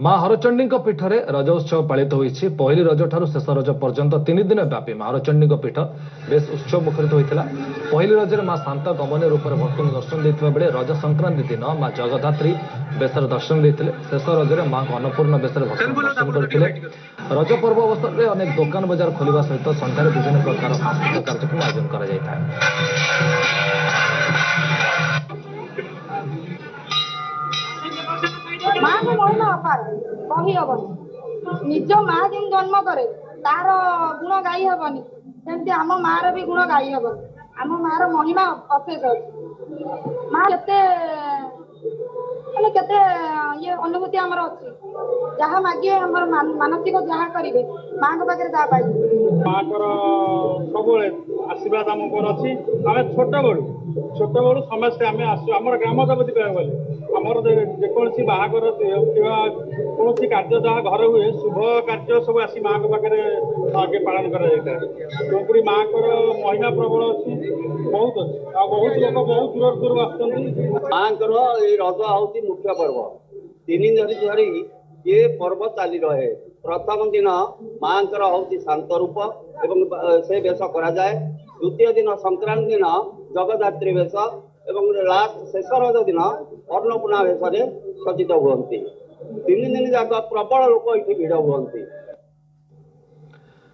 ମା ହରଚଣ୍ଡୀଙ୍କ ପୀଠରେ ରଜ ଉତ୍ସବ ପାଳିତ ହୋଇଛି। ପହିଲି ରଜଠାରୁ ଶେଷ ରଜ ପର୍ଯ୍ୟନ୍ତ 3 ଦିନ ବ୍ୟାପୀ ମା ହରଚଣ୍ଡୀଙ୍କ ପୀଠ ବେଶ ଉତ୍ସବ ମୁଖରିତ ହୋଇଥିଲା। ପହିଲି ରଜରେ ମା ଶାନ୍ତ ଗମନୀୟ ରୂପରେ ଭକ୍ତଙ୍କୁ ଦର୍ଶନ ଦେଇଥିବା ବେଳେ ରଜ ସଂକ୍ରାନ୍ତି ଦିନ ମା ଜଗଦ୍ଧାତ୍ରୀ ବେଶରେ ଦର୍ଶନ ଦେଇଥିଲେ। ଶେଷ ରଜରେ ମାଙ୍କ ଅନ୍ନପୂର୍ଣ୍ଣା ବେଶରେ ଭକ୍ତଙ୍କୁ ଦର୍ଶନ କରିଥିଲେ। ରଜ ପର୍ବ ଅବସରରେ ଅନେକ ଦୋକାନ ବଜାର ଖୋଲିବା ସହିତ ସନ୍ଧ୍ୟାରେ ବିଭିନ୍ନ ପ୍ରକାର ସାଂସ୍କୃତିକ କାର୍ଯ୍ୟକ୍ରମ ଆୟୋଜନ କରାଯାଇଥାଏ। ମାଙ୍କ ମହିମା ଅପାର, କହି ହବନି। ନିଜ ମା ଯେମିତି ଜନ୍ମ କରେ ତାର ଗୁଣ ଗାଇ ହବନି, ସେମିତି ଆମ ମାର ବି ଗୁଣ ଗାଇ ହବନି। ଆମ ମାର ମହିମା ଅଶେଷ ଅଛି। ମା କେତେ ମାନେ କେତେ ଇଏ ଅନୁଭୂତି ଆମର ଅଛି। ଯାହା ମାଗିବେ, ଆମର ମାନସିକ ଯାହା କରିବେ, ମାଙ୍କ ପାଖରେ ତାହା ପାଇବେ। ମାଙ୍କର ସବୁବେଳେ ଆଶୀର୍ବାଦ ଆମ ଉପରେ ଅଛି। ଆମେ ଛୋଟବେଳୁ ସମସ୍ତେ ଆମେ ଆସୁ। ଆମର ଗ୍ରାମ ଦେବତୀ କହିବାକୁ ଗଲେ ଆମର ଯେକୌଣସି ବାହାଘର କିମ୍ବା କୌଣସି କାର୍ଯ୍ୟ ଯାହା ଘରେ ହୁଏ, ଶୁଭ କାର୍ଯ୍ୟ ସବୁ ଆସି ମାଙ୍କ ପାଖରେ ଆଗେ ପାଳନ କରାଯାଇଥାଏ। ତେଣୁକରି ମାଙ୍କର ମହିମା ପ୍ରବଳ ଅଛି, ବହୁତ ଅଛି, ଆଉ ବହୁତ ଲୋକ ବହୁତ ଦୂର ଦୂରରୁ ଆସୁଛନ୍ତି। ମାଙ୍କର ଏଇ ରଜ ହଉଛି ମୁଖ୍ୟ ପର୍ବ। 3 ଦିନ ଧରି ଏ ପର୍ବ ଚାଲି ରହେ। ପ୍ରଥମ ଦିନ ମାଙ୍କର ହଉଛି ଶାନ୍ତ ରୂପ ଏବଂ ସେ ବେଶ କରାଯାଏ। ଦ୍ୱିତୀୟ ଦିନ ସଂକ୍ରାନ୍ତି ଦିନ ଜଗଦାତ୍ରୀ ବେଶ ଏବଂ ଲାଷ୍ଟ ଶେଷ ରଜ ଦିନ ଅନ୍ନପୂର୍ଣ୍ଣା ବେଶରେ ସଜ୍ଜିତ ହୁଅନ୍ତି। 3 ଦିନ ଯାକ ପ୍ରବଳ ଲୋକ ଏଠି ଭିଡ଼ ହୁଅନ୍ତି।